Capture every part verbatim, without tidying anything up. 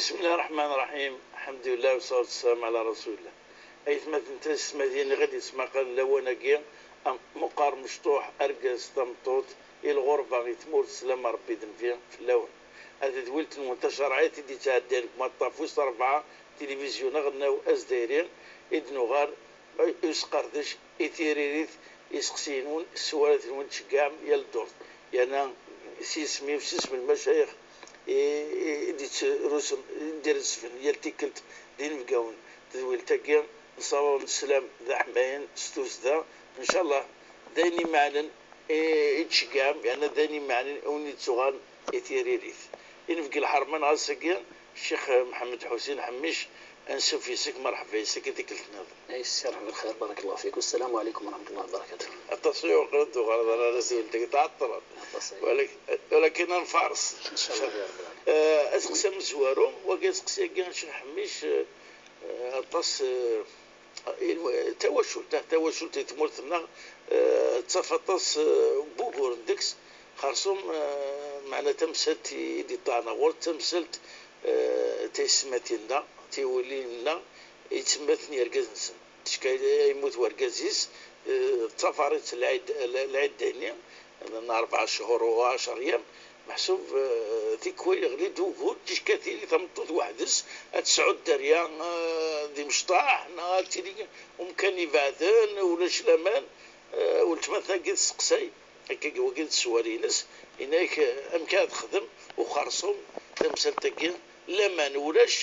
بسم الله الرحمن الرحيم. الحمد لله والصلاة والسلام على رسول الله. Aytmaten, tisetmatin i ɣ-id-yettmaqalen lawan-agi, am meqqar mecṭuḥ, argaz, tameṭṭut, i lɣurba, i tmurt, sslam n Rebbi d Nnbi fell-awen. Ar tedwilt-nwen tacerɛit i d-yettɛeddan deg umaṭṭaf wis ṛebɛa, tilivizyu n aɣelnaw azdayri, i d-nuɣal i usqerdec, i tiririt, iseqsiyen-nwen, sswalat-nwen, tceggɛem yal ddurt. Yerna s yisem-iw, s yisem n lmacayix i, i, i d-yettrusem, i d-irezfen yal tikkelt d inebgawen n tedwilt-agi, nessawaḍ-n sslam d aḥmayan s tussda, ncallah d ayen imeɛnen i, i d-tceggɛem, yerna d ayen imeɛnen i wen-yettuɣalen i tiririt. Inebgi lḥerma neɣ ass-agi, Ccix Mḥemmed Ḥusin Ḥemmic, ansuf yes-k, merḥba yes-k i tikkelt nniḍen. Ay sserḥeb lxir, barakallahu fik. Wassalamu alaykum wa rahmatullahi wa barakatuh. Aṭas ur yuɣal ad d-tuɣaleḍ ara ara s-yeldi tɛeṭṭleḍ. Aṭas ay. Walakin, walakin ad nfares. Ncallah ya Rabbi. Eh, aseqsi amezwaru, wagi aseqsi-agi a Ccix Ḥemmic, eh, aṭas, eh, tawacult, ah, tawacult di tmurt-nneɣ, eh, tettaf aṭas, eh, n wuguren deg-s, xerṣum, eh, meɛna tamsalt i d-iṭṭaɛen ɣur-, d tamsalt, eh, tayessetmatin-nneɣ, tiwilin-nneɣ, yettemmaten yergazen-nsen. Ticki yemmut wergaz-is, eh, ṭṭafar-itt lɛid-, lɛidda-nni n rebɛa cchur u ɛecṛ yam, meḥsub, eh, tikwal yeɣli-d wugur, ticki tili tameṭṭut weḥd-s, ad tesɛu dderya, eh, d imecṭaḥ, neɣ ad tili umkan ibeɛden, ulac laman, eh, weltma-tagi testeqsay, akka wagi d sswal-ines, yenna-yak, eh, amek ara texdem uxerṣum tamsalt-agi, laman ulac,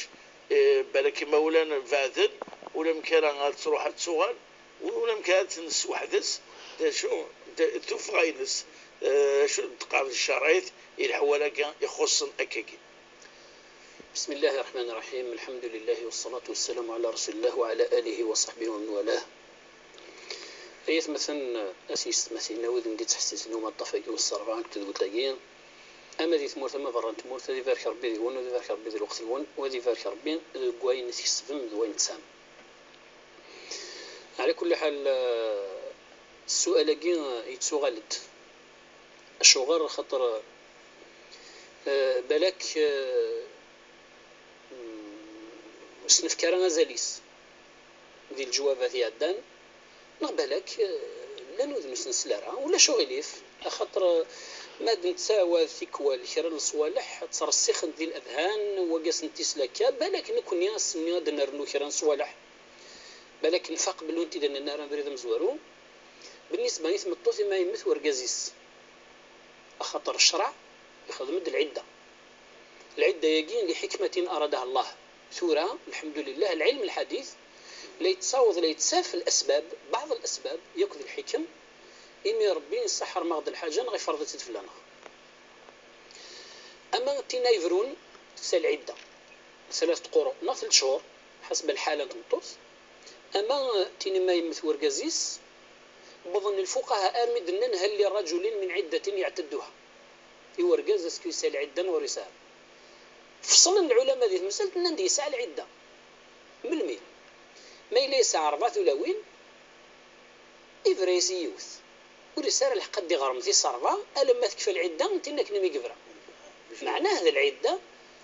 eh, balak imawlan beɛden, ulamek ara ad truḥ ad tuɣal, ulamek ara tt-ness weḥd-s, d acu, d, d tuffɣa-ines, eh, acu d-teqqar di tcerɛit i leḥwal-agi ixuṣṣen akkagi. بسم الله الرحمن الرحيم. الحمد لله والصلاة والسلام على رسول الله وعلى آله وصحبه ومن والاه. Ay atmaten, a s-yessetmatin, a wid i d-yettḥessisen i umaṭṭaf-agi wis ṛebɛa n tedwilt-agi, ama di tmurt ama berra n tmurt, ad ibarek Ṛebbi deg-wen, ad ibarek Ṛebbi di lweqt-nwen, u ad ibarek Ṛebbi deg wayen i tkesbem d wayen tesɛam. Ɛla kulli ḥal, eh, ssual-agi, eh, yettuɣal-d. Acuɣer? Axaṭer, eh, balak, eh, mm, ur s-nefki ara azal-is di leǧwabat iɛeddan, neɣ balak, eh, llan wid ur s-nsel ara, ulac uɣilif, axaṭer, eh, ma d-nettɛawad tikwal kra n leṣwaleḥ, ttṛessixent di lebhan, wagi ad s-ntisel akka, balak nekni ass-nni ad d-nernu kra n ṣṣwaleḥ, balak nfaq belli ur tent-id-nenna ara abrid amezwaru. Bennisba i tmeṭṭut, imi yemmet wergaz-is, axaṭer ccṛeɛ ixdem-d lɛidda. Lɛidda-agi, لحكمة أرادها الله. Tura, lḥemdulillah, lɛilm lḥadit la yettaweḍ, la yettaf lasbab, baɛḍ lasbab, yakk d lḥikem, imi Ṛebbi yessaḥrem-aɣ-d lḥaǧa neɣ ifreḍ-itt-id fell-aneɣ. Ama tin ay ibrun, tesɛa lɛidda, ثلاثة قروء neɣ tlata cchur, ḥaseb lḥala n tmeṭṭut. Ama tin imi yemmet wergaz-is, wwḍen lfuqaha armi d-nnan: هل للرجل من عدة يعتدها؟ I wergaz, est-ce que yesɛa lɛidda neɣ ur yesɛi? Feṣlen lɛulama di temsalt, nnan-d yesɛa lɛidda. Melmi? Ma yella yesɛa ṛebɛa tulawin, ibra-yas i yiwet. Ur yesɛi ara lḥeqq ad d-iɣrem tis ṛebɛa alamma tekfa lɛidda n tin akken imi yebra. Meɛnah d lɛidda,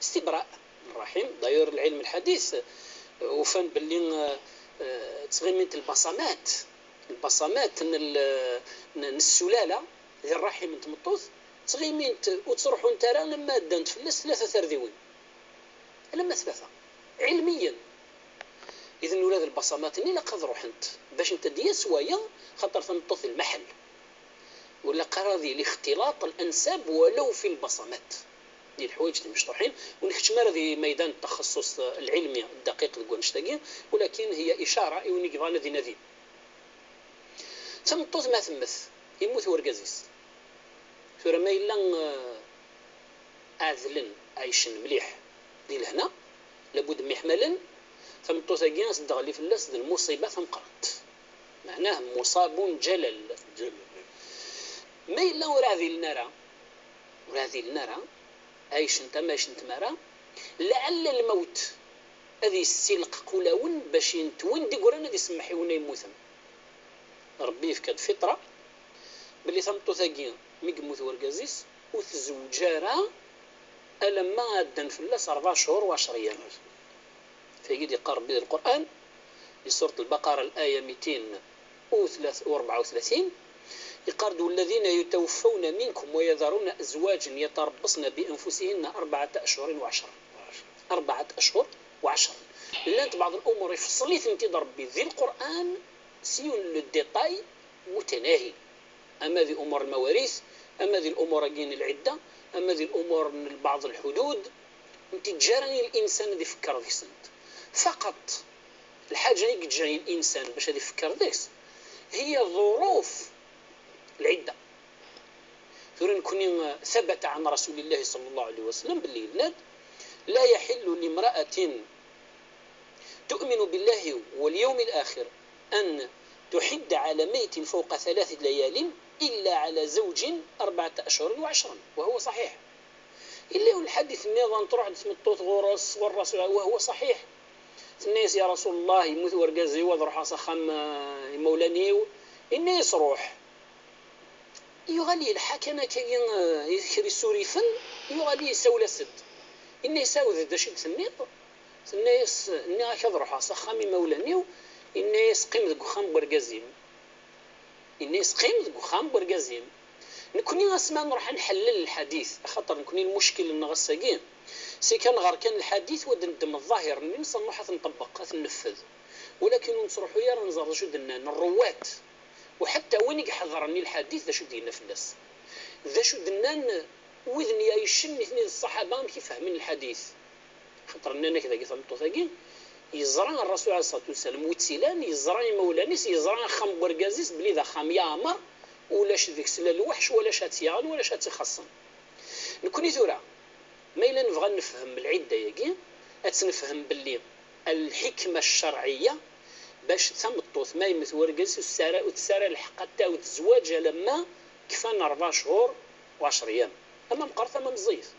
استبراء الرحم. D'ailleurs, lɛilm lḥadit, uh, ufan belli, uh, uh, ttɣimint lbaṣamat, lbaṣamat n l-, n, n ssulala di ṛṛaḥim n tmeṭṭut, ttɣimint ur ttruḥunt ara alamma ddant fell-as tlata tardiwin. Alamma tlata. Ɛilmiyen. Idan ula d lbaṣamat-nni ilaq ad ruḥent bac n tedya s wayeḍ, xaṭer tameṭṭut d lmaḥell. Ur ilaq ara ad yili اختلاط الأنساب ولو في البصمات. Di leḥwayeǧ timecṭuḥin, ur nkeččem ara di maydan n taxeṣṣuṣ, eh, lɛilmi ddaqiq deg wannect-agi, ulakin hiya icara i win i yebɣan ad inadi. Tameṭṭut ma temmet, yemmut wergaz-is. Tura ma yella, eh, ɛedlen, ɛicen mliḥ di lehna, labud mmiḥmalen, tameṭṭut-agi ad s-d-teɣli fell-as d lmuṣiba tameqqrant. Meɛnah مصاب جلل. Ma yella ur ɛdilen ara, ur ɛdilen ara, ɛicent ama ɛicent mara, lɛella lmewt ad yessilqeq ulawen bac yent win d-yeggran ad isemmeḥ i win ay yemmuten. Ṛebbi yefka-d fiṭra belli tameṭṭut-agi mi yemmut wergaz-is ur tzewweǧ ara Alamma ɛeddan fell-as ṛebɛa cchur u ɛecṛ yyam. Tagi d-yeqqar Ṛebbi di Lqur'an, di surat Lbaqara, laya mitin u rebɛa u tlatin, yeqqar-d: "والذين يتوفون منكم ويذرون أزواجا يتربصن بأنفسهن أربعة أشهر وعشرا." Ṛebɛa cchur u ɛecṛa. Llant baɛḍ lumuṛ ifṣel-itent-id Ṛebbi di Lqur'an s yiwen n le détail mutanahi. Ama di umuṛ n lmawarit, ama di lumuṛ-agi n lɛidda, ama di lumuṛ n lbaɛḍ lḥudud, ur tent-yeǧǧa ara i linsan ad ifekker deg-sent. Faqat lḥaǧa i yeǧǧa i linsan bac ad ifekker deg-s, هي ظروف العدة. Tura nekni, ثبت عن رسول الله صلى الله عليه وسلم belli yenna-d: "لا يحل لامرأة تؤمن بالله واليوم الآخر أن تحد على ميت فوق ثلاث ليال إلا على زوج أربعة أشهر وعشرا"، وهو صحيح. Yella lḥadit nniḍen, truḥ-d tmeṭṭut ɣur-s, ɣur Rasul, وهو صحيح. Tenna-yas: "Ya Rasul Allah, yemmut wergaz-iw, ad ruḥeɣ s axxam, eh, imawlan-iw." Yenna-yas: "Ruḥ." Yuɣal yelḥa kan akkagi, eh, i kra isurifen, yuɣal yessawel-as-d. Yenna-yas: "Ɛawed-d acu i d-tenniḍ." Tenna-yas: "Nniɣ-ak ad ruḥeɣ s axxam imawlan-iw." Yenna-yas: "Qqim deg uxxam n wergaz-im." Yenna-yas: "Qqim deg uxxam n wergaz-im." Nekni asma nruḥ ad nḥellel lḥadit, axaṭer nekni lmuckil-nneɣ ass-agi, c'est que nɣer kan lḥadit, wa d-neddem ḍḍahiren-ines, ad nruḥ ad t-nṭebbeq, ad t-neffed. Walakin ur nettruḥu ara ad nẓer d acu d-nnan rruwat, u ḥetta win i iḥeḍren i lḥadit d acu d-yenna fell-as. D acu d-nnan wid-nni ay icen nitni d ṣṣaḥaba, amek i fehmen lḥadit. Xaṭer nnan-ak dagi tameṭṭut-agi, yeẓra Ṛṛasul ɛalayhi ṣṣalatu wassalam wi tt-ilan, yeẓra imawlan-is, yeẓra axxam n wergaz-is belli d axxam yeɛmer, ulac deg-s la lweḥc, walac ad tt-yaɣen, walac ad tt-ixaṣṣen. Nekni tura, ma yella nebɣa ad nefhem lɛidda-agi, ad tt-nefhem belli lḥikma ccerɛiyya bac tameṭṭut ma yemmet wergaz-is ur tessara, ur tessara lḥeqq ad taweḍ zzwaǧ alamma kfan ṛebɛa cchur u ɛecṛ yyam. Ama meqqret ama meẓẓiyet.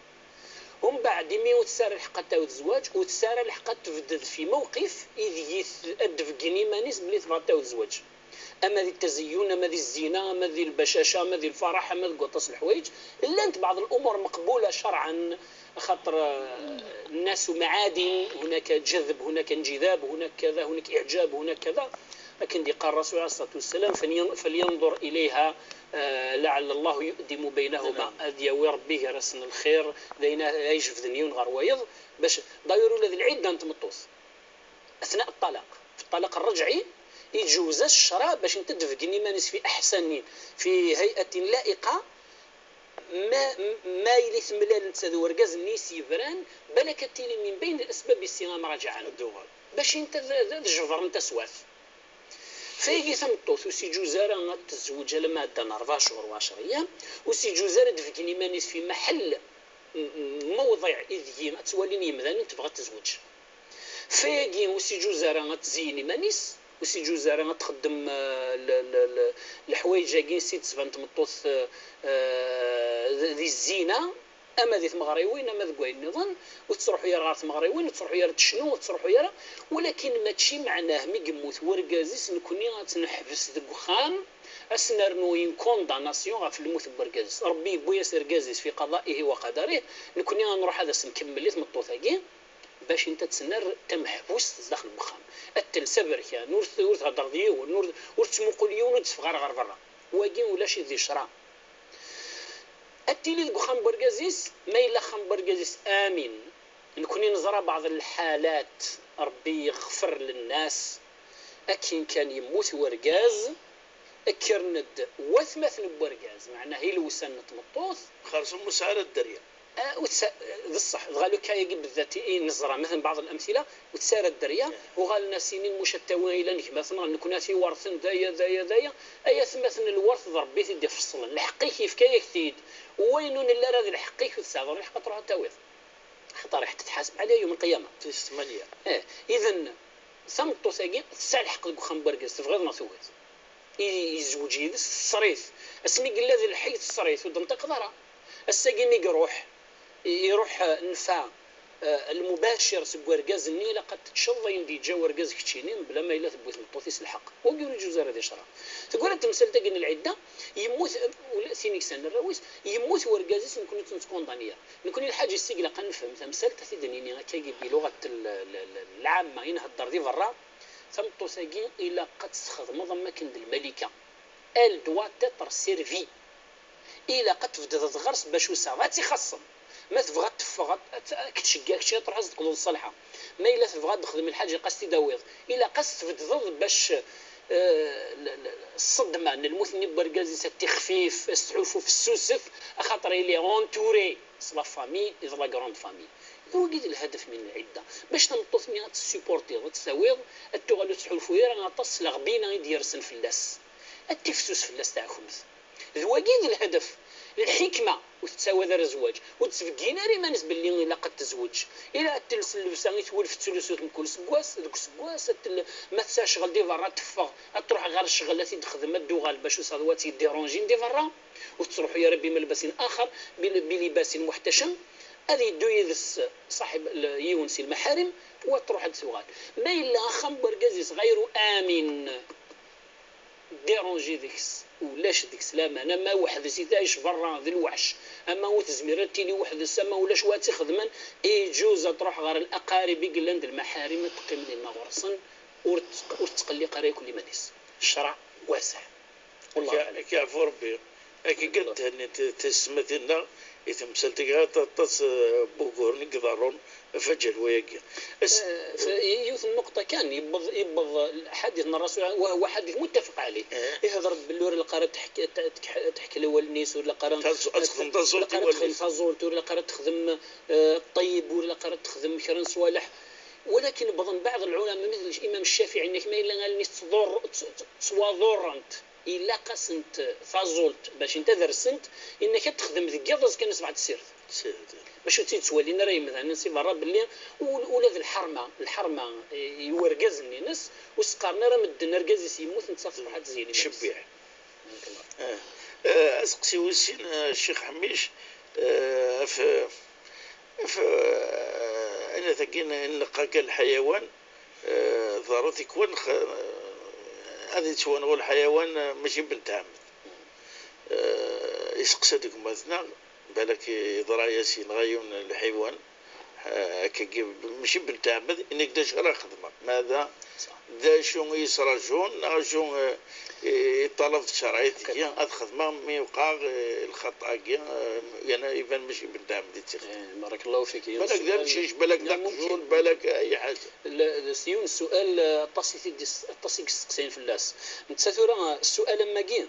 Umbeɛd, imi ur tessara lḥeqq ad taweḍ zzwaǧ, ur tessara lḥeqq ad tebded fi mewqif ideg i t-, ad d-tbeggen iman-is belli tebɣa ad taweḍ zzwaǧ. Ama di ttazeyyun, ama di zzina, ama di lbacaca, ama di lfaraḥ, ama deg waṭas n leḥwayeǧ. Llant baɛḍ lumuṛ meqbula cerɛan, axaṭer, eh, الناس معادن، هناك جذب، هناك انجذاب، هناك كذا، هناك إعجاب، هناك كذا. Akken d-yeqqar Rasul ɛalayhi ṣṣalatu wassalam: "فلين-، فلينظر إليها، eh, لعل الله يؤدم بينهما." Ad yawi Ṛebbi gar-asen lxir, d ayen ay ijebden yiwen ɣer wayeḍ, bac, d'ailleurs, ula d lɛidda n tmeṭṭut, أثناء الطلاق، في الطلاق الرجعي, iǧewwez-as ccṛeɛ bac netta ad d-tbeggen iman-is في أحسن، في هيئة لائقة, ma, ma yili temlal netta d urgaz-nni i s-yebran, balak ad tili من بين الأسباب i s-imraǧɛen. Ad d-tuɣal. Bac netta ad, ad, ad jebren taswiɛt. Tagi tameṭṭut ur s-iǧuz ara ad tezweǧ alamma ɛeddan ṛebɛa cchur u ɛecṛ yyam, ur s-iǧuz ara ad d-tbeggen iman-is في محل, m-, m-, موضع ideg ad tt-walin yemdanen tebɣa ad tezweǧ. Fayagi ur s-iǧuz ara ad tzeyyen iman-is, ur s-iǧuz ara ad txeddem, eh, le-, le-, le-, leḥwayeǧ-agi s i d-tban tmeṭṭut, eh, eh, di, di zzina, ama di tmeɣriwin, ama deg wayen nniḍen, ur tettruḥu ara ɣer tmeɣriwin, ur tettruḥu ara tecnu, ur tettruḥu ara, walakin mačči meɛnah mi yemmut wergaz-is nekni ad tt-neḥbes deg uxxam, ad s-nernu une condamnation ɣef lmut n wergaz-is. Ṛebbi yewwi-as argaz-is في قضائه وقدره, nekni ad nruḥ ad as-nkemmel i tmeṭṭut-agi, bac inta ad tt-nerr d tameḥbust zdaxel n wexxam. Ad tels aberkan, ur t-, ur thedder d yiwen, ur, ur tettmuqul yiwen, ur d-teffeɣ ara ɣer berra. Wagi ulac-it di ccṛeɛ. Ad tili deg uxxam n wergaz-is, ma yella axxam n wergaz-is amin. Nekni neẓra baɛḍ lḥalat, Ṛebbi yeɣfer lennas, akken kan yemmut wergaz, kkren-d watmaten n wergaz, meɛna ilewsan n tmeṭṭut. Xerṣum ur tesɛi ara dderya. Ah, ur tsa-, d ṣṣeḥ, dɣa le cas-agi بالذات i neẓra, مثلا بعض الأمثلة, ur tesɛi ara dderya, uɣalen-as inin muc ad tawi ayla n gma-tneɣ, nekni ad t-iwerten, d aya, d aya, d aya. Ay atmaten, lwert d Ṛebbi i t-id-ifeṣṣlen, lḥeqq-ik yefka-yak-t-id, wayen ur nelli ara d lḥeqq-ik ur tesɛiḍ ara lḥeqq ad truḥ ad tawiḍ. Axaṭer ḥetta tḥaseb ɛlaya yawm lqiyama. Tis tmanya. Eh, idan, tameṭṭut-agi tesɛa lḥeqq deg uxxam n wergaz, tebɣiḍ neɣ tugiḍ. I-, yezweǧ yid-s, tesser-it. Asmi yella d lḥey, tesser-it, ur d-nṭiqeḍ ara. Ass-agi mi iruḥ, i-, iruḥ, eh, nnfeɛ. Eh, lmubacir seg urgaz-nni, ilaq ad teččeḍ ayen d-yeǧǧa urgaz keččini, mebla ma yella tewwi tmeṭṭut-is lḥeqq. Wagi ur iǧuz ara di ccreɛ. Teggra temsalt-agi n lɛidda, yemmut, ula d tin i yesɛan arraw-is, yemmut urgaz-is, nekkni ur tt-nettkundani ara. Nekkni lḥaǧa i s-ilaq ad nefhem tamsalt, ad t-id-nini akkagi biluɣat l-, l-, l-, lɛamma, i nhedder di berra, tameṭṭut-agi ilaq ad tt-txedmeḍ am wakken d lmalika. Elle doit être servie. Ilaq ad tbeddeḍ ɣer-s bac usaɣ, ad tt-ixaṣṣem. Ma tebɣa ad teffeɣ, ad, ad, ad k-tceggeɛ kečč ad truḥ ad s-d-teqḍuḍ ṣṣalḥa. Ma yella tebɣa ad d-texdem lḥaǧa, ilaq ad s-t-id-awiḍ. Ilaq ad s-tbeddeḍ bac, eh, l-, l-, ṣṣedma n lmut-nni n wergaz-is ad t-ixfif, ad s-tḥulfu fessuset, axaṭer il est entouré s la famille et de la grande famille. D wagi d lhadef min lɛidda, bac tameṭṭut-nni ad tt-tessupportiḍ, ad tt-tawiḍ, ad tuɣal ur tettḥulfu ara aṭas s leɣbina i d-yersen fell-as. Ad tifsus fell-as taɛkemt. D wagi i d lhedef, lḥikma, ur tettawad ara zzwaǧ, ur d-tbeggin ara iman-is belli ilaq ad tezweǧ. Ilaq ad tels llebsa i twulef tettlusut mkul seggas, deg useggas, ad tel-, ma tesɛa ccɣel di berra, ad teffeɣ, ad truḥ ɣer ccɣel, ad t-id-texdem, ad d-tuɣal, bac usaḍu ad tt-yeddiranjin di berra, ur tettruḥu ara bimelbasin axer, bil-, bilibasin muḥtacem, ad yeddu yid-s ṣaḥib l-, yiwen si lmaḥarim, u ad truḥ ad d-tuɣal. Ma yella axxam n wergaz-is ɣayru amin, dérange deg-s, ulac deg-s laman, ama weḥd-s i tɛic berra d lweḥc, ama ur tezmir ad tili weḥd-s, ama ulac wa tt-ixedmen, iǧuz ad truḥ ɣer laqarib i yellan d lmaḥarim, ad teqqim dinna ɣur-sen, ur tt-, ur tettqelliq ara yakk liman-is. Ccreɛ waseɛ. Wallah aɛlam. Ak-, ak-, yeɛfu Rebbi. Akken kan thenniḍ t-, tiyessetmatin-nneɣ i temsalt-agi, aṭas, aṭas, eh, n wuguren i iḍerrun ɣef lǧal wayagi. As- Eh, f-, yiwet n nnuqṭa kan, yewweḍ, yewweḍ lḥadit n Ṛṛasul, wa huwa ḥadit muttafaq ɛalayh. Eh. Ihder-d belli ur ilaq ara ad teḥk-, ad teḥk-, ad teḥkel i wallen-is, ur ilaq ara Taẓ-, ad texdem taẓult i wallen-is. Ur ilaq ara ad texdem taẓult, ur ilaq ara ad texdem, eh, ṭṭeyyib, ur ilaq ara ad texdem kra n ṣṣwaleḥ. Walakin wwḍen beɛḍ lɛulama, mitl Imam Ccafiɛi, inna-k ma yella allen-is ttḍur-, tt-, tt-, ttwaḍurrent, ilaq-asent taẓult bac int ad rsent, inna-k ad texdem deg yiḍ, azekka n ṣṣbeḥ ad tessired. Tessired. Bac ur tt-id-ttwalin ara yemdanen si berra belli ul-, ula d lḥerma, lḥerma i, i wergaz-nni-ines, ur s-qqaren ara medden argaz-is yemmut, netta tṣbeḥ ad tezyen iman-is. Cebbiḥ. Eh, eh, aseqsi wis sin, eh, Ccix Ḥmic, eh, ɣef, ɣef, eh, ayen tagi n-, neqqa kan lḥayawan, eh, ḍerru tikwal nex-, eh, ad yettwanɣu lḥayawan, eh, mačči bentɛemmed. Eh, iseqsa-d gma-tneɣ, balak yeḍra-yas yenɣa yiwen n lḥiwan, eh, akkagi, mačči bentɛemmed, inna-k d acu ara xedmeɣ? Ma da, d acu i yesrajun, neɣ acu, eh, i, i ṭṭalab d ccṛeɛ i tgi, ad xedmeɣ mi wqeɣ, eh, lxaṭa-agi, eh, yerna iban mačči bentɛemmed i tt-ixdem. Eh, barakallahu fik. Balak d amcic, balak d aqjun, balak ay ḥaǧa. La, d yiwen n ssual, eh, aṭas i t-id-, aṭas i yesteqsayen fell-as. Netta tura, eh, ssual am wagi,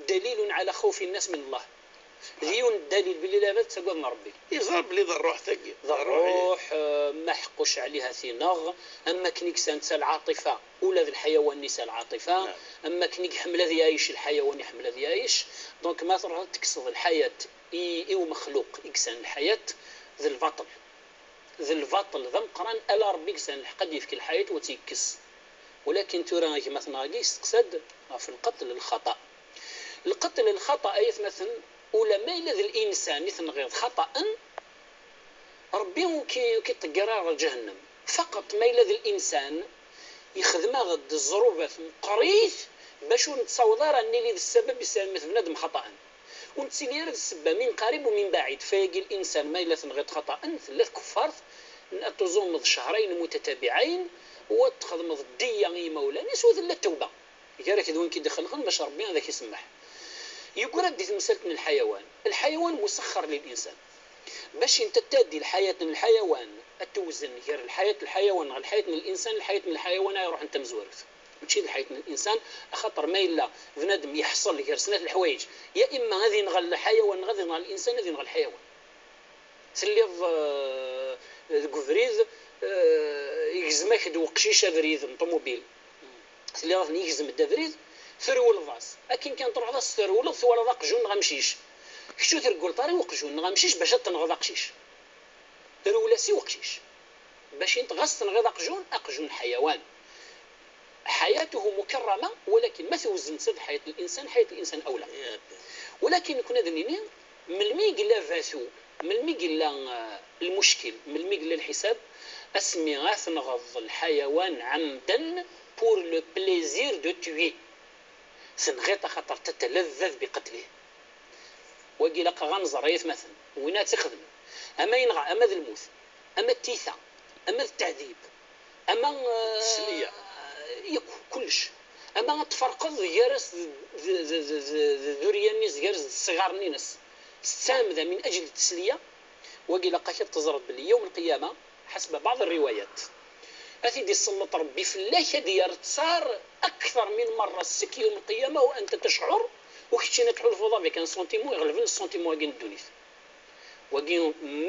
دليل على خوف الناس من الله. D yiwen n ddalil belli lɛibad ttagaden Rebbi. Yeẓra belli d ṛṛuḥ tagi. D ṛṛuḥ, eh, ma ḥeqquc ɛliha tineɣ, am wakken i yesɛa netta lɛaṭifa, ula d lḥayawan-nni yesɛa lɛaṭifa, am wakken i iḥemmel ad iɛic lḥayawan, iḥemmel ad iɛic. Donc, ma truḥeḍ ad tekkseḍ lḥayat i, i umexluq i yesɛan lḥayat, d lbaṭel. D lbaṭel d ameqqran, ala Ṛebbi i yesɛan lḥeqq ad d-yefk lḥayat u ad tt-yekkes. Walakin tura gma-tneɣ-agi yesteqsa-d ɣef lqetl lxaṭa. Lqetl lxaṭa, ay atmaten, ula ma yella d linsan i tenɣiḍ xaṭaen, Ṛebbi ur k-, ur k-iṭegger ara ɣer ǧahennam. Faqeṭ ma yella d linsan yexdem-aɣ-d ẓẓrubat meqqrit bac ur nettaweḍ ara ad nili d ssabab i sɛan bnadem xaṭaen. Ur nettili ara d ssebba min qarib u min baɛid. Fayagi linsan ma yella tenɣiḍ xaṭaen, tella tkeffart n ad tuẓumeḍ cehrayen mutatabiɛayen u ad txedmeḍ ddiya i yimawlan-is u tella ttewba gar-ak d win k-id-ixelqen bac Ṛebbi ad ak-isemmeḥ. Yeggra-d di temsalt n lḥayawan. Lḥayawan musexxer lil insan. Bac inta taddi lḥayat n lḥayawan ad tewzen gar lḥayat n lḥayawan neɣ lḥayat n linsan, lḥayat n lḥayawan ay iṛuḥen tamezwarut. Mačči d lḥayat n linsan, axaṭer ma yella bnadem yeḥṣel gar snat leḥwayeǧ, ya imma ad inɣel lḥayawan neɣ ad inɣel linsan, ad inɣel lḥayawan. Telliḍ, eh, deg ubrid, eh, igzem-ak-d weqcic abrid n ṭumubil. Telliḍ aten igzem-d abrid, trewleḍ-as. Akken kan truḥeḍ ad s-trewleḍ, twalaḍ aqjun neɣ amcic. Kečč ur treggleḍ ara i uqjun neɣ amcic bac ad tenɣeḍ aqcic. Rewel-as i uqcic. Bac int ɣas tenɣiḍ aqjun, aqjun ḥayawan. حياته مكرمة، ولكن ma tewzen-tt d ḥayat n linsan, ḥayat n linsan awla. Walakin nekni ad nini, melmi i yella batu, Melmi i yella, eh, lmuckil? Melmi i yella lḥisab? Asmi ara tenɣeḍ lḥayawan ɛemden pour le plaisir de tuer. Tenɣiḍ-t axaṭer تتلذذ بقتله. Wagi ilaq ad nẓer ay atmaten, win ad tt-ixedmen. Ama yenɣa, ama d lmut, ama d tiyita, ama d ttaɛdib, ama, eh, Tesliya. Yakk, kullec. Ama ad tferqeḍ gar-as d, d, d, d, d, d ddurya-nni, gar-as d ṣṣiɣar-nni-ines. S ttɛemda, min ajli tesliya, wagi ilaq-ak ad teẓreḍ belli yawm lqiyama, ḥasba baɛḍ rriwayat, ad t-id-isselleṭ Rebbi fell-ak, ad d-yerr ttar akter min merra seg yawm lqiyama, wa anta tecɛur, u keččini tḥulfuḍ avec un sentiment iɣelben le sentiment-agi n ddunit. Wagi,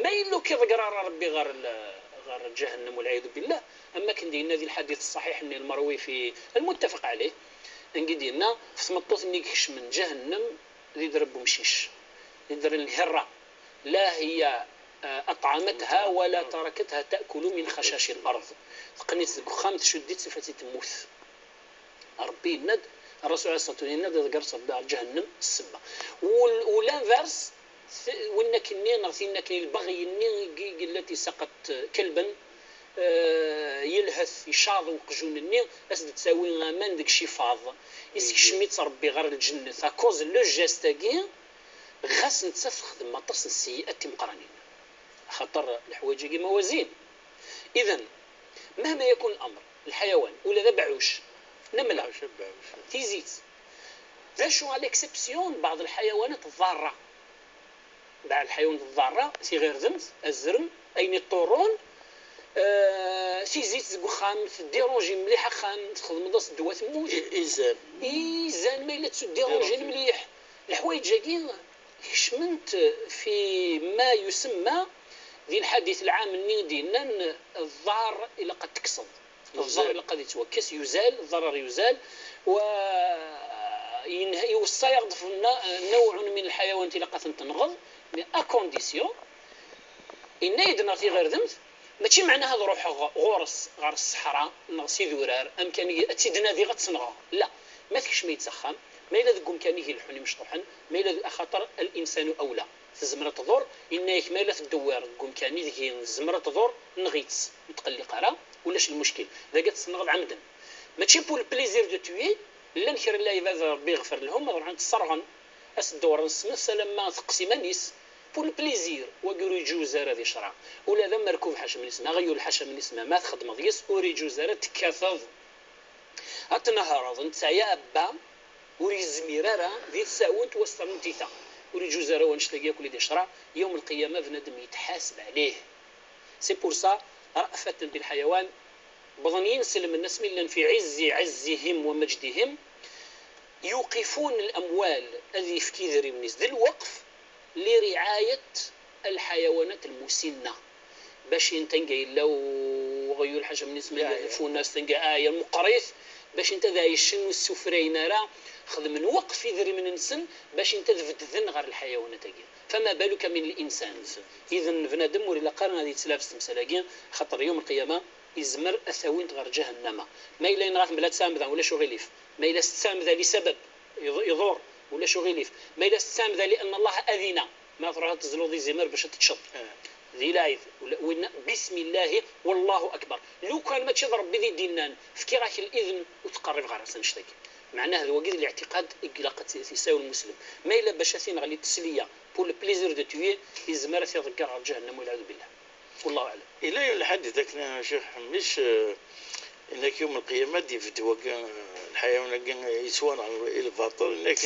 ma yella ur k-iḍegger ara Rebbi ɣer l-, ɣer ǧahennam, walɛiyadu billah, am wakken d-yenna di lḥadit ṣṣaḥiḥ-nni lmerwi fi lmuttafaq ɛlih, angi d-yenna ɣef tmeṭṭut-nni i ikecmen ǧahennam d idren n wemcic, d idren n lhirra. لا هي، آه، أطعمتها ولا تركتها تأكل من خشاش الأرض. Teqqen-itt deg uxxam, tcudd-itt, tufa-tt-id temmut. Rebbi yenna-d, Rrasul ɛalayhi ṣṣalatu wassalam yenna-d, iḍegger-tt Rebbi ɣer ǧahennam s ssebba. U l-, u l'inverse, t-, win akkenni neɣ tin akken, lbeɣy-nni i, i yella isaqat kalben, eh, yelhet, icaḍ uqjun-nni, as-d-ttawi aman deg icifaḍ. Isekcem-itt Rebbi ɣer lǧennet. À cause le geste-agi, ɣas nettat texdem aṭas n sseyyi'at timeqqranin. Axaṭer leḥwayeǧ-agi mawazin. Idan, مهما يكون الأمر, lḥayawan, ula d abeɛɛuc, nemla, Abeɛɛuc, abeɛɛuc. Tizit, d acu, à l'exception n baɛḍ lḥayawanat ḍarra. Baɛḍ lḥayawanat ḍarra, tiɣirdemt, azrem, ayen iṭṭurrun, eh, tizit deg uxxam, teddiṛunji mliḥ axxam, txedmeḍ-as ddwa, temmut. I-, izan. Izan, ma yella ttudiṛunjin mliḥ. Leḥwayeǧ-agi kecment fi ma yusemma di lḥadit lɛam-nni i d-yennan, ḍḍar ilaq ad tekkseḍ. Ḍḍar ilaq ad yettwakkes, yuzal, ḍḍarar yuzal, wa yenha-, iweṣṣa-yaɣ-d ɣef na-, nawɛun min lḥayawanat ilaq ad tent-tenɣeḍ, mais à condition, yenna-yi-d neɣ tiɣirdemt, mačči meɛnaha ad ruḥeɣ ɣur-s ɣer ṣṣeḥra neɣ s idurar, amkan i, ad tt-id-nadiɣ ad tt-nɣeɣ. La, ma tekcem-iyi-d s axxam, ma yella deg umkan i ileḥḥun imecṭuḥen, ma yella d-, axaṭer al-insanu awla. Tezmer ad tḍur, yenna-yak ma yella teddewwir deg umkan ideg i tezmer ad tḍur, nɣ-itt, ur tqelliq ara, ulac lmuckil. Dagi ad tt-tenɣeḍ ɛemden. Mačči pour le plaisir de tuer, llan kra n lɛibad, Rebbi iɣfer lehum, ad ruḥen ad tt-sserɣen, ad s-ddewren ssma-s alamma teqqes iman-is, pour le plaisir, wagi ur iǧuz ara di ccṛeɛ. Ula d amerkub ḥaca min isem, aɣyul ḥaca min isem, ma txedmeḍ yes, ur iǧuz ara ad tekkateḍ. Ad tnehreḍ, netta yeɛba, ur yezmir ara di tsawent was ternu tiyita. Ur iǧuz ara wannect-agi akk di ccṛeɛ, yawm lqiyama bnadem yettḥaseb ɛlih. C'est pour ça, ra'fatan bil ḥayawan, wwḍen yinselmen asmi llan fi ɛizzi ɛizzihim wa majdihim, yuqifun lamwal, ad yefk idrimen-is d lweqf, li riɛayat lḥayawanat lmusinna. Bac inta anga yella u-, uɣyul ḥaca min isem, anga tfunast, anga aɛyan meqqrit, bac inta ad ɛicen ur ssufrayen ara, xedmen weqf idrimen-nsen, bac inta ad bedden ɣer lḥayawanat-agi. Fama baluka min linsan. Idan bnadem ur ilaq ara ad yettlab s temsal-agi, xaṭer yawm lqiyama izmer ad t-awint ɣer ǧahennama. Ma yella yenɣa-t mebla ttɛemda, ulac uɣilif. Ma yella s ttɛemda li sabab, iḍ-, iḍur, ulac uɣilif. Ma yella s ttɛemda li anna Allah adina, ma truḥ ad tezluḍ izimer bac ad teččeḍ. Di lɛid, ula-, winna, bismillahi, wallahu akbar. Lukan mačči d Rebbi i d-innan, fkiɣ-ak lidn ur tqerrib ɣer-as annect-agi. Meɛnah d wagi d liɛtiqad i ilaq ad t-, t-isawel Muslem. Ma yella bac ad t-ineɣ li tesliya, pour le plaisir de tuer, izmer ad t-iḍegger ɣer ǧahennam, walɛiyadu billah. Wallahu aɛlam. Yella yiwen lḥadit akken, a Ccix Ḥemmic, eh, inak yawm lqiyama ad d-ibedd wagi, eh, lḥayawan-agi yettwanɣen i lbaṭel, inak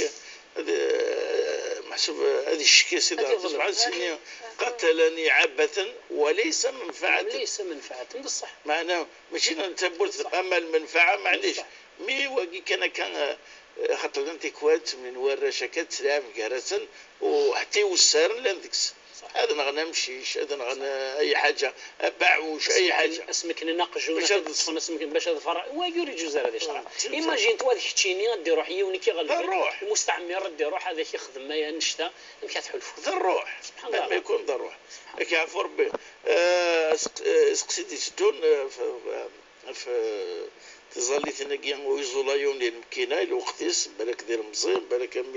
ad, eh, meḥsub, eh, ad icekki Sidi Ṛebbi subḥan s-ini, qatalani ɛabatan wa laysa manfaɛatan. Laysa manfaɛatan, d ṣṣeḥ. Meɛna, mačči n tawwurt, ama lmenfaɛa, maɛlic. Mi wagi kan akka, eh, xaṭer llan tikwal min warrac akka ttlɛab gar-asen, u ḥetta iwessaren llan deg-s. Ad nɣen amcic, ad nɣen, eh, ay ḥaǧa, abeɛɛuc, ay ḥaǧa. Ad smeknen aqjun, bac ad ṭṭfen, ad smeknen, bac ad ferren. Wagi ur iǧuz ara di ccṛeɛ. Imagine-toi d keččini ad d-iruḥ yiwen i k-iɣelben, lmusteɛmir ad d-iruḥ ad ak-ixdem aya annect-a, amek ad tḥulfuḍ? D ṛṛuḥ. Subḥan Allah. Ad yekkun d ṛṛuḥ. Ad k-yeɛfu Ṛebbi. Eh, seq-, eh, seqsi d-iteddun, eh, f-, f-, ɣef, eh, tiẓallitin-agi, uẓulayun di lmekkin-a, i lweqt-is, balak d ilemẓi, balak am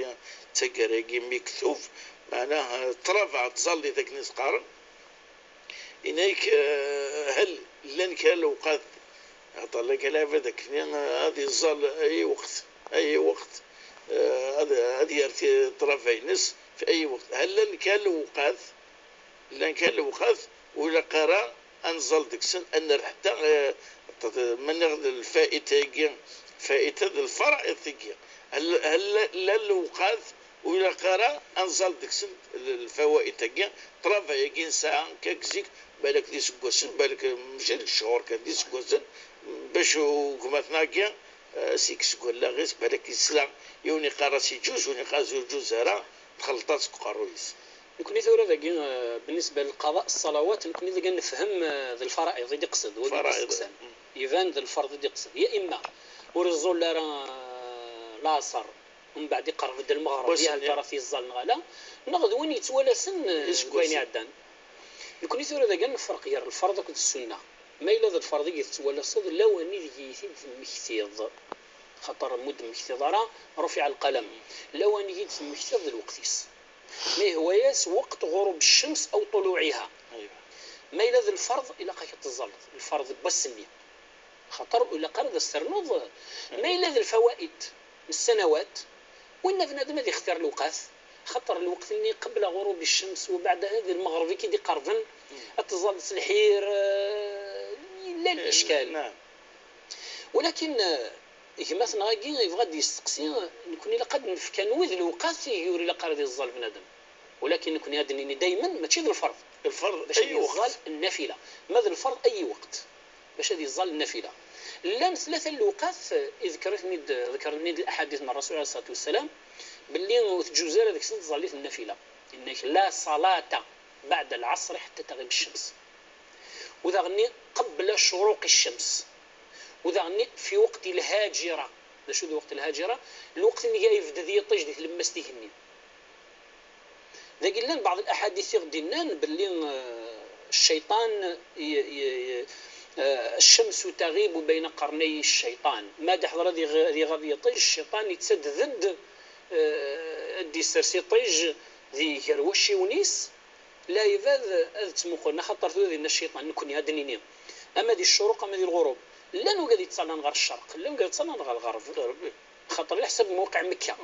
taggara-agi mi yektub, Meɛna, eh, ṭṭrabeɛ tẓallit akken i s-qqaren. Inna-k, eh, hel llan kra lewqat, axaṭer llan kra lɛibad akken, eh, ad iẓẓal ay lweqt, ay lweqt, eh, ad, ad yerr ti-, ṭṭrabeɛ-ines fi ay lweqt. Hel llan kra lewqat, llan kra lewqat ur ilaq ara ad nẓall deg-sen, ad nerr ḥetta, eh, ma nniɣ d lfaita-agi, lfaita d lfaraid-agi. Hel, hel llan lewqat ur ilaq ara ad nẓall deg-sen l-, lfawaid-agi, ṭṭrabeɛ-agi nesɛa akka deg zik, balak d iseggasen, balak mačči d lecɣur kan, d iseggasen, bac ugmatnagi, eh, as-ikkes deg wallaɣ-is, balak yesla, yiwen iqqar-as iǧuz, yiwen iqqar-as ur iǧuz ara, txelleḍ-as deg uqerruy-is. Nekni tura dagi, eh, بالنسبة للقضاء الصلوات, nekni dagi nefhem, eh, d lfaraid i d-iqsed, wagi i d-isteqsan. Mm. Iban d lferḍ i d-iqsed. Ya imma ur iẓẓul ara, eh, laṣer, mbeɛd iqerreb-d lmeɣreb, ya hal tara tiẓẓal neɣ ala, neɣ d win yettwalasen, eh, deg wayen iɛeddan. Nekni tura dagi ad nefreq gar lferḍ akked ssunna. Ma yella d lferḍ i tettwalaseḍ, lawan ideg i t-id-temmektiḍ. Xaṭer ma ur d-temmektiḍ ara, رفع القلم. Lawan i t-id-temmektiḍ d lweqt-is. Ma yehwa-yas وقت غروب الشمس أو طلوعها. Ma yella d lferḍ, ilaq-ak ad teẓẓalleḍ. Lferḍ n wass-nni. Xaṭer ur ilaq ara ad as-ternuḍ. Ma yella d lfawaid n ssanawat, winna bnadem ad ixtir lewqat. Xaṭer lweqt-nni qebla ɣurub ccams, u beɛdaha d lmeɣreb i k-id-iqerben, ad teẓẓalleḍ s lḥir, eh, yella lickal. Walakin, eh, gma-tneɣ-agi yebɣa ad d-yesteqsi, nekni ilaq ad nefk anwi d lewqat i ur ilaq ara ad iẓẓal bnadem. Walakin nekni ad d-nini daymen, mačči d lferḍ. Lferḍ bac ad iẓẓal nnafila. Ma d lferḍ, ay weqt bac ad iẓẓal nnafila. Llan tlata n lewqat, eh, i ḍekkren-ten-id, ḍekkren-ten-id laḥadit n Rrasul ɛalayhi ṣṣalatu wassalam, belli ur teǧǧuz ara deg-sen tẓallit n nnafila. Inna-k, la ṣalata baɛda lɛaṣri ḥetta taɣib ccams. U daɣenni qebla curuq ccams. U daɣenni fi waqt lhajira. D acu d lweqt lhajira? Lweqt-nni i yebded yiṭij di tlemmast igenni. Dagi llan baɛḍ laḥadit i ɣ-d-innan belli, eh, cciṭan, y-, y-, y-, eh, ccamsu taɣibu bayna qarnay cciṭan. Ma d-iḥḍer ad iɣ-, ad iɣab yiṭij, cciṭan yettadded-d, eh, ad d-issers iṭij di gar wacciwen-is, lɛibad ad ttmuqulen, axaṭer tura dinna cciṭan, nekni ad d-nini, ama di ccuruq ama di lɣurub, llan wigad yettẓallan ɣer ccerq, llan wigad yettẓallan ɣer lɣerb. Xaṭer leḥsab n mewqiɛ Mekka.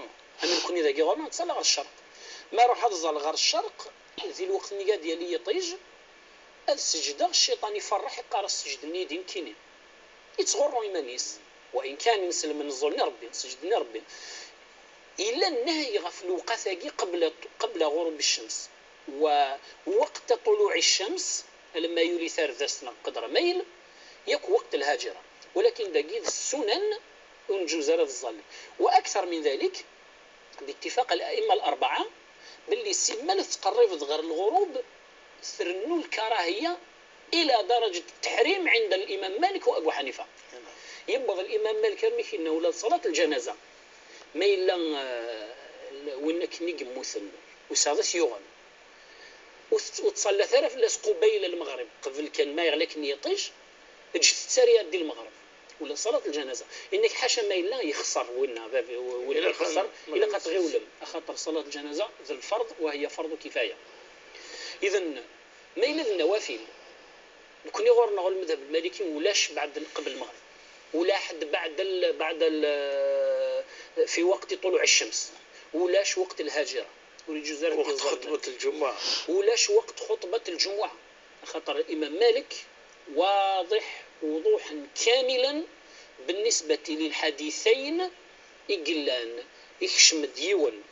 Ama nekni dagi ɣur-neɣ nettẓalla ɣer ccerq. Ma ruḥ ad ẓẓalleɣ ɣer ccerq, di lweqt-nni ad yali yiṭij, ad seǧdeɣ, cciṭan iferreḥ, iqqar-as seǧden-iyi-d nekkini. Yettɣurru iman-is. Wa in kan ineslem n ẓẓul n Ṛebbi, seǧden i Ṛebbi. Yella nnehyi ɣef lewqat-agi qebla, qebla ɣurub ccams. Wa waqta ṭuluɛ ccams, alamma yuli tardast neɣ qedr amayl, yakk waqt lhajira. Walakin dagi d ssunan, ur neǧǧuz ara ad ẓẓallen. Wa aktar min dalik, bittifaq al-a'imma al-arbaɛa, belli simmal tettqerribeḍ ɣer lɣurub, trennu lkarahiya ila daraǧat ttaḥrim ɛinda Limam Malik wa Abu Ḥanifa. Yewweḍ Limam Malik armi k-yenna ula d ṣalat lǧanaza, ma yella, eh, win akken i yemmuten, u tesɛiḍ i t-yuɣen, ur tt-, ur ttṣallat ara fell-as qubayla lmeɣrib, qbel kan ma yeɣli akken yiṭij, ǧǧet-tt ar iɛeddi lmeɣreb. Ula d ṣalat lǧanaza. Inna-k ḥaca ma yella yexṣer winna, bab-, winna yexṣer, ilaq ad tɣiwlem. Axaṭer ṣalat lǧanaza d lferḍ, wa hiya farḍu kifaya. Idan, ma yella d nnawafil, nekni ɣur-neɣ lmadhab lmaliki ulac beɛd qbel lmeɣreb. Ulaḥ-, beɛd al-, beɛd al-, fi waqti ṭuluɛ ccams. Ulac waqt lhajira. Ur yeǧuz ara ad iẓẓal. Waqt xeṭbat lǧumuɛ. Ulac waqt xeṭbat lǧumuɛ. Axaṭer Imam Malik واضح وضوحا كاملا بالنسبة للحديثين i yellan. Ikcem-d yiwen,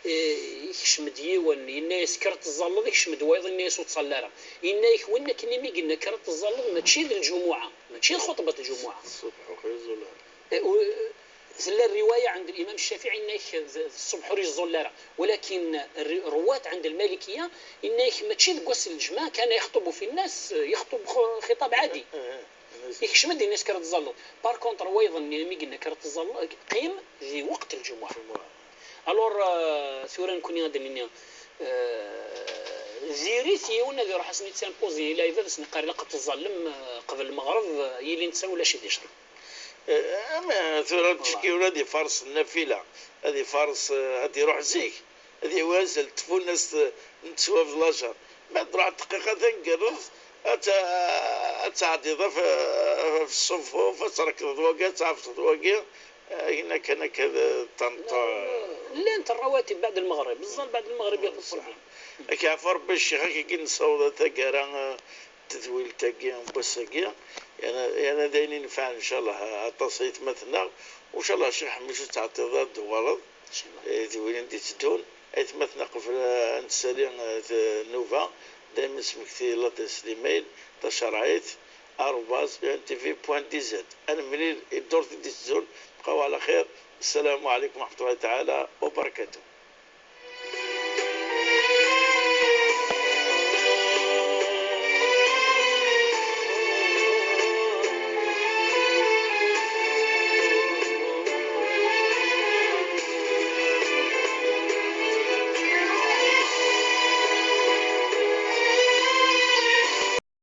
eh, ikcem-d yiwen, yenna-yas kker ad teẓẓalleḍ, ikcem-d wayeḍ, yenna-yas ur ttẓalla ara. Yenna-yak win akken imi yenna kker ad teẓẓalleḍ, mačči d lǧumuɛa, mačči d xeṭbat lǧumuɛa. Ṣṣbeḥ ur yeẓẓul ara. Eh, u-, tella rriwaya ɛend Limam Ccafiɛi, yenna-yak d, d ṣṣbeḥ ur yeẓẓul ara. Walakin rri-, rruwat ɛend Lmalikiya, yenna-yak mačči deg wass n lǧemɛa كان يخطب في الناس, yexṭub xu-, xiṭab ɛadi. Ikcem-d, yenna-yas kker ad teẓẓalleḍ. Par contre, wayeḍ-nni mi yenna kker ad teẓẓalleḍ, qqim di weqt lǧumuɛa. Alors, euh, tura nekni ad d-nini, euh, diri-t yiwen ad iruḥ ad sen-id-timpuzi i lɛibad, ad sen-iqqar ilaq ad teẓẓallem, euh, qbel lmeɣreb, euh, yili netta ulac i d-icreḍ. Eh, ama tura ad tcekki ula ad ifares nnafila, ad ifares, eh, ad iruḥ zik. Ad yawi azal n tfunast n teswabt lajer. Ma d-ruḥ dqiqa taneggarut, ad ta-, ad tɛeddiḍ ɣef, ɣef ṣṣufuf, ad trekḍeḍ wagi, ad tɛefḍeḍ wagi, ayen akken akka d tanṭa. Llant rawatib بعد المغرب, ẓẓal بعد المغرب ياخذ صح. Ad k-yeɛfu Rebbi ccix, akka i nessaweḍ taggara, eh, tedwilt-agi n wass-agi, yerna, yerna d ayen inefɛen, ncallah, aṭas aytmaten-nneɣ, u ncallah, Ccix Ḥemmic, ur tettɛeṭṭileḍ ara ad d-tuɣaleḍ, eh, d win i d-itteddun. Aytmaten-nneɣ, qbel, eh, ad nessali, eh, t-, nnuba, daymen smekti ladres n l'email, tacerɛit, arobase E N T V point D Z. Ad nemlil i ddurt i d-itteddun, bqaw ɛla xir. Ssalamu ɛlikum wa raḥmatullahi taɛala wa barakatuh.